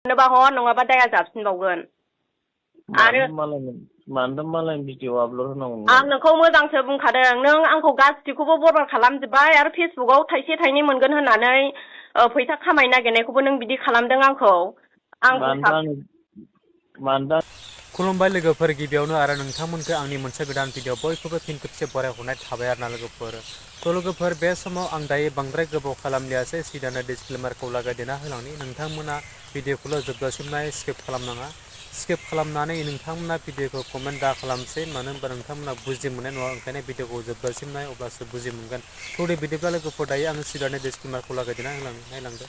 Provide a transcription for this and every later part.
nova ह नङाबा दाया जाबसिनबावगोन आरो मानो मालाय भिडिअ आपल'ड होनांगौ आं नोंखौ मोजांसो बुंखादों नों आंखौ गासिखौबो बरबाद खालामजोब्बाय आरो फेसबुकआव थाइसे थाइनै मोनगोन होननानै फैसा खामायनो नागिरनायखौबो नों बिदि खालामदों आंखौ खुलुमबाय लोगोफोर गिबियावनो आरो नोंथांमोनखौ आंनि मोनसे गोदान भिडिअ बयखौबो फिन खेबसे बरायहरनाय थाबाय आरोना लोगोफोर थ' लोगोफोर बे समाव आं दायो बांद्राय गोबाव खालामलियासै सिदानो डिसक्लेमारखौ लागायदेरना होलांनि नोंथांमोना भिडिअखौल' जोबजासिम नाय स्किप खालामनाङा स्किप खालामनानै नोंथांमोना भिडिअखौ कमेन्ट दा खालामसै मानो होनबा नोंथांमोना बुजि मोननाय नङा ओंखायनो भिडिअखौ जोबजासिम नाय अब्लासो बुजि मोनगोन थौदे बिदिब्ला लोगोफोर दायो आङो सिदानो डिसक्लेमारखौ लागायदेरना होलांदो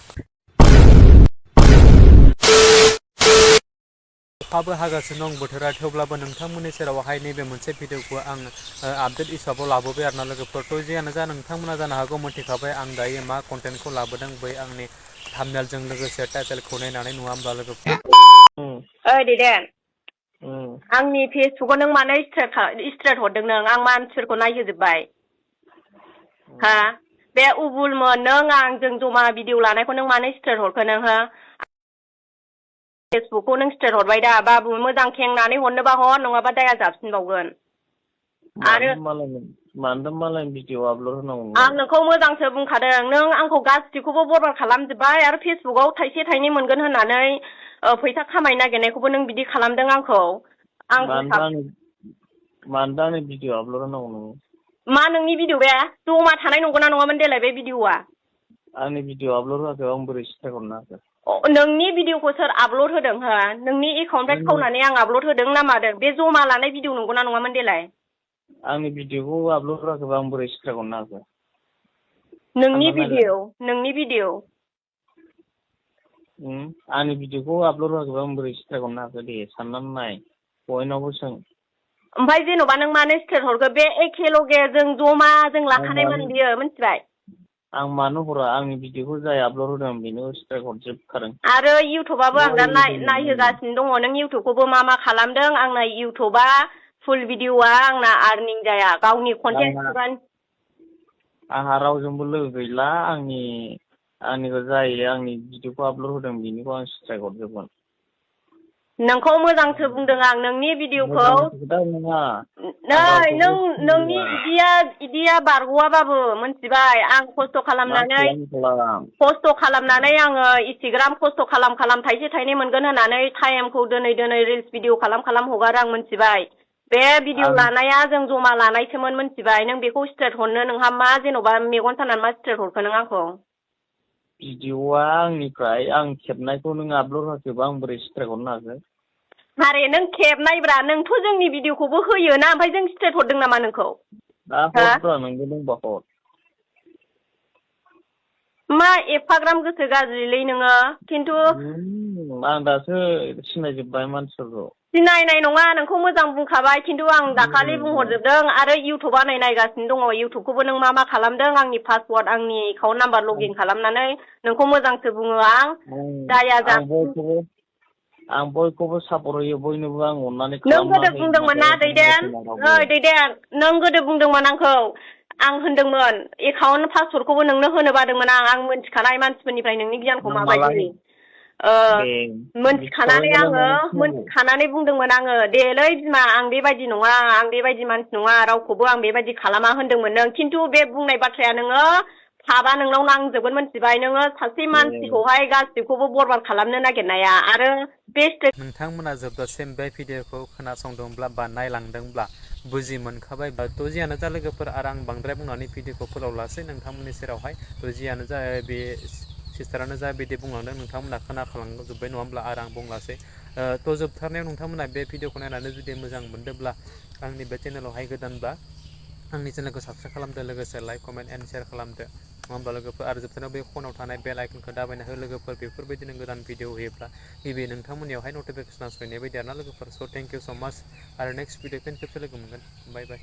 अखाबो हागासिनो दं बोथोरा थेवब्लाबो नोंथांमोननि सेरावहाय नैबे मोनसे भिडिअखौ आं आपडेट हिसाबाव लाबोबाय आरोना लोगोफोर थ' जियानो जा नोंथांमोना जानो हागौ मोनथिखाबाय आं दायो मा कन्टेन्टखौ लाबोदों बै आंनि थाम्बनेलजों लोगोसे टाइटेलखौ नायनानै नङा होमब्ला लोगोफोर ओइ दैदेन आंनि फेसबुकआव नों मानो स्ट्रेट हरदों नों आं मानसिफोरखौ नायहोजोब्बाय हा बे उबुलमोन नों आंजों जमा भिडिअ लानायखौ नों मानो स्ट्रेट हरखो नों हो फेसबुकखौ नों स्ट्रेट हरबाय दा बाबु मोजां खेंनानै हरनोबा हर नङाबा दाया जाबसिनबावगोन आरो मानो मालाय भिडिअ आपल'ड होनांगौ आं नोंखौ मोजांसो बुंखादों नों आंखौ गासिखौबो बरबाद खालामजोब्बाय आरो फेसबुकआव थाइसे थाइनै मोनगोन होननानै फैसा खामायनो नागिरनायखौबो नों बिदि खालामदों आंखौ मानो आंनि भिडिअ आपल'ड होनांगौ नोङो मा नोंनि भिडिअ बे जमा थानाय नंगौना नङामोन देलाय बे भिडिअआ आंनि भिडिअ आपल'ड होआखै आं बोरै स्ट्राइक हरनो हाखो नोंनि भिडिअखौ सोर आपल'ड होदों हो नोंनि एकाउन्टनिफ्राय खावनानै आं आपल'ड होदों ना मादों बे जमा लानाय भिडिअ नंगौना नङामोन देलाय आंनि भिडिअखौ आपल'ड होआखैबा आं बोरै स्ट्राइक हरनो हाखो नोंनि भिडिअ आंनि भिडिअखौ आपल'ड होआखैबा आं बोरै स्ट्राइक हरनो हाखो दे साननानै नाय बयनावबो सों ओमफ्राय जेन'बा नों मानो स्ट्रेट हरखो बे एखे लगे जों जमा जों लाखानायमोन बियो मिथिबाय आं मानो हरा आंनि भिडिअखौ जाय आपल'ड होदों बेनो स्ट्राइक हरजोबखादों आरो इउटुबाबो आं दा नायहोगासिनो दङ नों इउटुबखौबो मा खालामदों आंना इउटुबा फुल भिडिअआ आंना आर्निं जाया गावनि कन्टेन्ट आंहा रावजोंबो लोगो गैला आंनिखौ जाय आंनि भिडिअखौ आपल'ड होदों बेनिखौ आं स्ट्राइक हरजोबगोन नोंखौ मोजांसो बुंदों आं नोंनि भिडिअखौ नै नोंनि इदिया बारग'आबाबो मिथिबाय आं खस्थ' खालामनानै आङो इन्स्टाग्राम खस्थ' खालाम थाइसे थाइनै मोनगोन होननानै टाइमखौ दोनै रिल्स भिडिअ खालाम हगारो आं मिथिबाय बे भिडिअ लानाया जों जमा लानायसोमोन मिथिबाय नों बेखौ स्ट्रेट हरनो नोंहा मा जेन'बा मेगन सानानै मा स्ट्रेट हरखो नों आंखौ भिडिअआ आंनिफ्राय आं खेबनायखौ नों आपल'ड होआखैबा आं बोरै स्ट्राइक हरनो हाखो मारे नों खेबनायब्रा नोंथ' जोंनि भिडिअखौबो होयो ना ओमफ्राय जों स्ट्रेट हरदों नामा नोंखौ हरब्रा नोंबो दंबा हर मा एफाग्राम गोसो गाज्रिलै नोङो खिन्थु आं दासो सिनायजोब्बाय मानसिफोरखौ सिनायनाय नङा नोंखौ मोजां बुंखाबाय खिन्थु आं दाखालि बुंहरजोबदों आरो इउटुबा नायगासिनो दङ इउटुबखौबो नों मा खालामदों आंनि पासवार्ड आंनि एकाउन्ट नाम्बार लगिन खालामनानै नोंखौ मोजांसो बुङो आं दाया आं बयखौबो सापर्ट होयो बयनोबो आं अननानै नों गोदो बुंदोंमोन ना दैदेन नों गोदो बुंदोंमोन आं होनदोंमोन एकाउन्ट पासवार्डखौबो नोंनो होनो बादोंमोन आं मोनथिखानाय मानसिफोरनिफ्राय नोंनि गियानखौ माबायदि मोनथिखानानै बुंदोंमोन आङो देलै बिमा आं बेबायदि नङा आं बेबायदि मानसि नङा रावखौबो आं बेबायदि खालामा होनदोंमोन नों खिन्थु बे बुंनाय बाथ्राया नोङो थाबा नोंनाव नांजोबगोन मिथिबाय नोङो सासे मानसिखौहाय गासिखौबो बरबाद खालामनो नागिरनाया आरो नोंथांमोना जोबजासिम बे भिडिअखौ खोनासंदोंब्ला बा नायलांदोंब्ला बुजि मोनखाबाय बा थ' जियानो जा लोगोफोर आरो आं बांद्राय बुंनानै भिडिअखौ फोलावलासै नोंथांमोननि सेरावहाय थ' जियानो जा बे सिस्टारानो जा बिदि बुंलांदों नोंथांमोना खोनाखालांजोब्बाय नङा होमब्ला आरो आं बुंलासै थ' जोबथारनायाव नोंथांमोना बे भिडिअखौ नायनानै जुदि मोजां मोनदोंब्ला आंनि बे चेनेलावहाय गोदानब्ला आंनि चेनेलखौ साबसक्राइब खालामदो लोगोसे लाइक कमेन्ट एन्ड शेयार खालामदो नङा होमबा लोगोफोर आरो जोबथारनायाव बे फनाव थानाय बेल आइकनखौ दाबायना हो लोगोफोर बेफोरबायदिनो गोदान भिडिअ होयोब्ला गिबि नोंथांमोननियावहाय नटिफिकेसना सहैनाय बायदि आरोना लोगोफोर स' थेंक इउ स' माच आरो नेक्स्ट भिडिअ फिन खेबसे लोगो मोनगोन बाय बाय